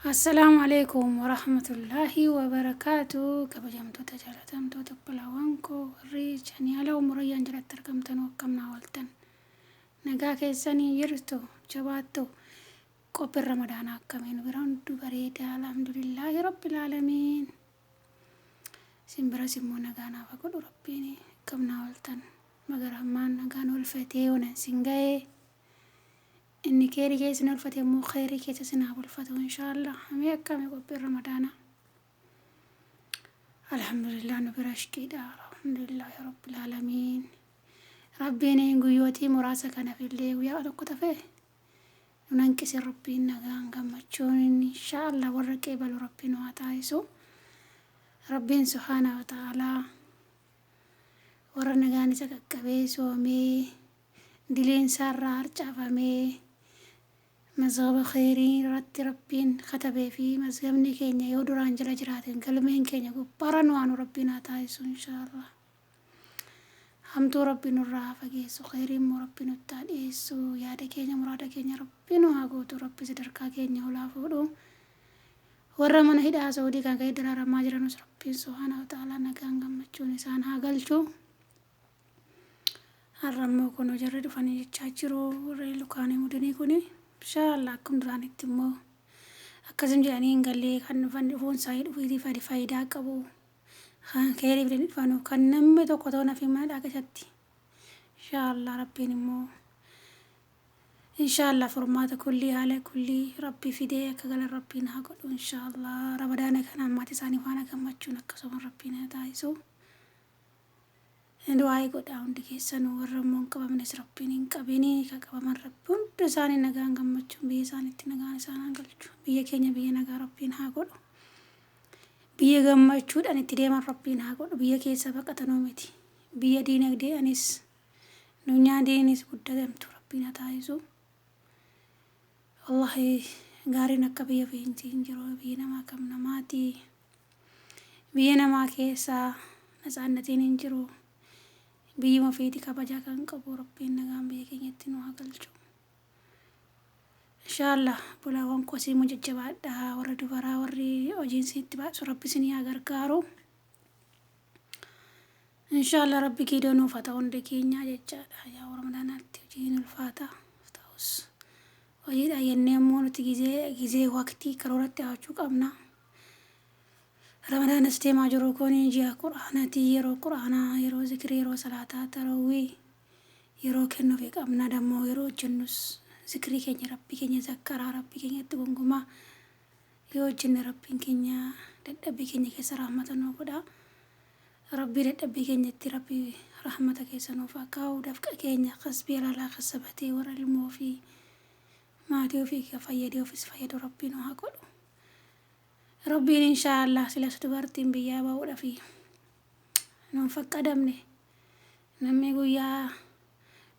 Assalaamu alaikum warahmatullaahi wabarakaatu. Kabajamtoota, jaalatamtoota, obbolaawwan koo warri chaanaala Umurayyaan jalatti argamtan, akkam naa ooltan? Nagaa keessanii jirtu? Jabaattu? Qophiin Ramadaanaa akkamiin bira? Hunduu bareedaa, alhamdulillaahi rabbil aalamiin. Isin biras immoo nagaa naaf godhu Rabbiin. Akkam naa ooltan? Magarahmaan nagaan oolfatee onan sin ga'ee, inni keerii keessa sin oolfate immoo kheyrii keessa sin haa bulfatu, inshaallah. Hamee akkami qophiin Ramadaanaa? Alhamdulillah, nu bira ishqiidha, alhamdulillahi rabbil aalamiin. Rabbiin guyyootii muraasa kanaaf illee guyyaa tokko tafe nun hanqisin. Rabbiin nagaan gammachuun inshaallah warra qeebalu Rabbiin nu haa taasisu. Rabbiin subhaana wa ta'aalaa warra nagaan isa qaqqabee soomee, diliin isaarraa harcaafamee, mazgaba kheyrii irratti Rabbiin katabee fi mazgabni keenya yoo duraan jala jiraaten galmeen keenya gubbaarra nu aanu Rabbiin haa taasisu, inshaallah. Hamtuu Rabbi nurraa haa fageessu, kheyrii immoo Rabbi nutti haa dhiyeessu. Yaada keenya, muraada keenya Rabbi nu haa guutu. Rabbi sadarkaa keenya olaa fuudhu. Warra mana hidhaa Saudii kan ka'e daraaramaa jiranus Rabbiin subhaana wa ta'aalaa nagaan gammachuun isaan haa galchu. Har'a immoo kunoo jarri dhufanii jechaa jiru, warri lukaanii mudinii kuni. Inshaallah, akkum duraanitti immoo akkasim jedhanii hin gallee. Kan dhufan dhufuun isaanii dhufuutii faayidaa qabu, kan keerii fidanii dhufanu, kan namni tokko ta'u nafi mana dhaa keessatti. Inshaallah, Rabbiin immoo inshaallah furmaata kullii haala kullii Rabbi fidee akka galan Rabbiin haa godhu, inshaallah. Ramadaana kanaan maatii isaanii faana gammachuun akkasuma Rabbiin haa taasisu. Du'aa godhaa hundi keessanuu. Warra immoo hin qabamnes Rabbiin hin qabinii, ka qabaman Rabbi hunda isaanii nagaan gammachuun biyya isaaniitti nagaan isaan haa galchu. Biyya keenya biyya nagaa Rabbiin haa godhu. Biyya gammachuudhaan itti deeman Rabbiin haa godhu. Biyya keessa baqatanuu miti, biyya diinagdeedhaanis dunyaa diinis guddatamtu Rabbiin haa taasisu. Wallahi, gaariin akka biyya ofiitii hin jiru. Biyyi namaa kam namaati? Biyya namaa keessaa natsaannatiin hin jiru. Biyyuma ofiiti kabajaa kan qabu. Rabbiin nagaan biyya keenyatti nu haa galchu, inshaallah. Bulaawwan kosii immoo jajjabaadha. Warra dubaraa, warri hojiin isinitti baay'isu, Rabbi isinii haa gargaaru, inshaallah. Rabbi kiidoo nuuf haa ta'u hundi keenyaa jechaadha. Yaa Ramadaanaatti hojiin ulfaata ta'us, hojiidha jennee immoo nuti gizee gizee waqtii karooratti hawachuu qabna. Ramadaanas deemaa jiru kun ji'a Quraanaati. Yeroo Quraanaa, yeroo zikrii, yeroo salaataa tarawwii yeroo kennuufi qabna. Dammoo yeroo hojjennus zikrii keenya, Rabbii keenya zakkaraa, Rabbii keenyatti gungumaa yoo hojjenne, Rabbiin keenya dadhabbii keenya keessa rahmata nuu godha. Rabbii dadhabbii keenyatti Rabbii rahmata keessa nuuf haa kaa'u. Dafqa keenya kasbii halaalaa kassabatee warra ilmoo fi maatii ofii fayyadee ofis fayyadu Rabbii nu haa godhu. Rabbiin inshaallah. Silas dubartiin biyyaa ba'uudhafi nuun faqqadamne. Namni guyyaa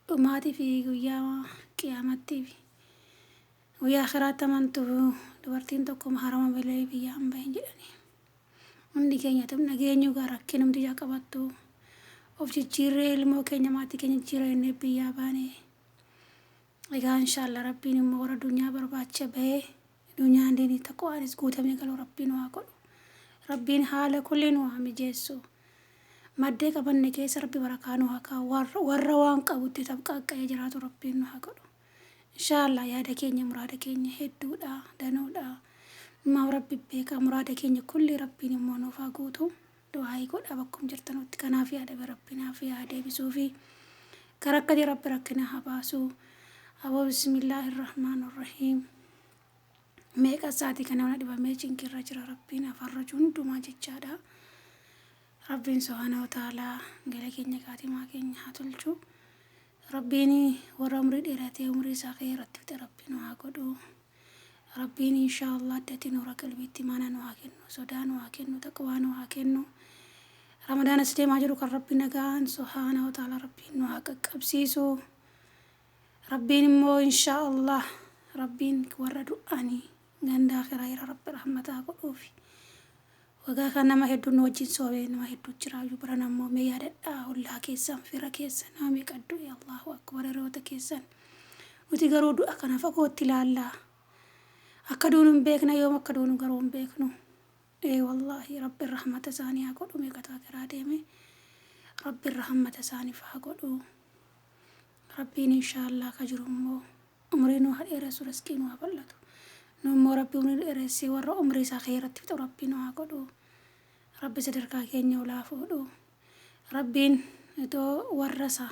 dhumaatii fi guyyaa qiyaamattii fi guyyaa akhiraatti amantu dubartiin tokko harama malee biyyaa hin bahin jedhanii. Hundi keenya tum nageenyu gaa rakkinumti ija qabattu of jijjiirree, ilmoo keenya, maatii keenya jijjiirree jennee biyyaa baane. Egaa inshaallah, Rabbiin immoo warra addunyaa barbaacha bahee addunyaan diinii taqwaanis guutamee galu Rabbiin waa godhu. Rabbiin haala kulli nu haa mijeessu. Maddee qabanne keessa Rabbi barakaa nu haa kaa'u. Warra waan qabutti tabqaaqqa'ee jiraatu Rabbiin nu haa godhu, inshaallah. Yaada keenya, muraada keenya hedduudha, danuudha. Numaaf Rabbi beekaa. Muraada keenya kulli Rabbiin immoo nuuf haa guutu. Du'aayii godhaa bakkum jirtanutti. Kanaaf yaada Rabbi naaf yaa deebisuu fi gara akkati Rabbi rakkina haa baasu. Aboo, bismillaahi irrahmaan irrahiim. Meeqa isaatii kana mana dhibamee cinqirra jira. Rabbiin afarraju hundumaa jechaadha. Rabbiin subhaana wa ta'aalaa gala keenya, kaatimaa keenya haa tolchu. Rabbiin warra umrii dheeratee umrii isaa kee irratti fixe Rabbiin nu haa godhu. Rabbiin inshaallah addatti nuura qalbiitti mana nu haa kennu, sodaa nu haa kennu, taqwaa nu haa kennu. Ramadaan as deemaa jiru kan Rabbi nagaan subhaana wa ta'aalaa Rabbiin nu haa qaqqabsiisu. Rabbiin immoo inshaallah Rabbiin warra du'anii ganda akhiraa jira Rabbi rahmataa godhuufi. Wagaa kan nama hedduun nu wajjin soomee nama hedduu jiraayyuu baran ammoo mee yaadadhaa, ollaa keessan, fira keessan nama meeqa du'e? Allahu akbar! Hiriyoota keessan. Nuti garuu du'a kana fagootti ilaallaa. Akka duunu hin beekna, yoom akka duunu garuu hin beeknu. Ee wallaahi, Rabbiin rahmata isaanii haa godhu. Meeqatu akiraa deeme. Rabbiin rahmata isaaniif haa godhu. Rabbiin inshaallah ka jiru immoo umrii nu haa dheeressu, riskii nu haa bal'atu. Nu immoo Rabbi umrii nu dheeressee warra umrii isaa keeratti fixu Rabbi nu haa godhu. Rabbi sadarkaa keenya ol haa fuudhu. Rabbiin itoo warra isaa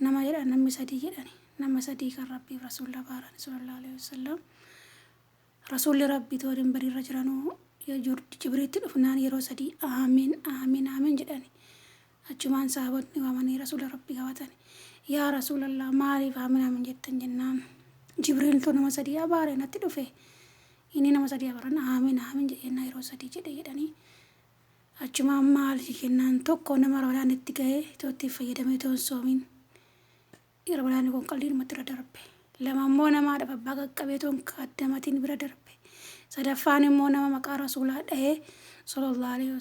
nama jedhan, namni sadii jedhani, nama sadii kan Rabbiif Rasuulli abaaran sallallahu alaihi wasallam. Rasuulli Rabbii itoo minbariirra jiranuu Jibriitti dhufnaan yeroo sadii "Aamiin, aamiin, aamiin" jedhani. Achumaan sahaabotni waamanii Rasuula Rabbii gaafatan. "Yaa Rasuulallah, maaliif aamiin aamiin jettan?" jennaan, "Jibriiltu nama sadii abaare natti dhufe. Inni nama sadii abaaran aamiin aamiin jedheenna yeroo sadii jedhe" jedhanii. Achumaan maal jennaan, tokko nama Ramadaan itti ga'ee itoo itti fayyadamee itoo hin soomin Ramadaanni kun qalliidhumatti irra darbe. Lama immoo nama haadha abbaa qaqqabee itoo hin kaaddamatiin bira darbe. Sadaffaan immoo nama maqaa Rasuulaa dhahee sallallahu alaihi wasallam.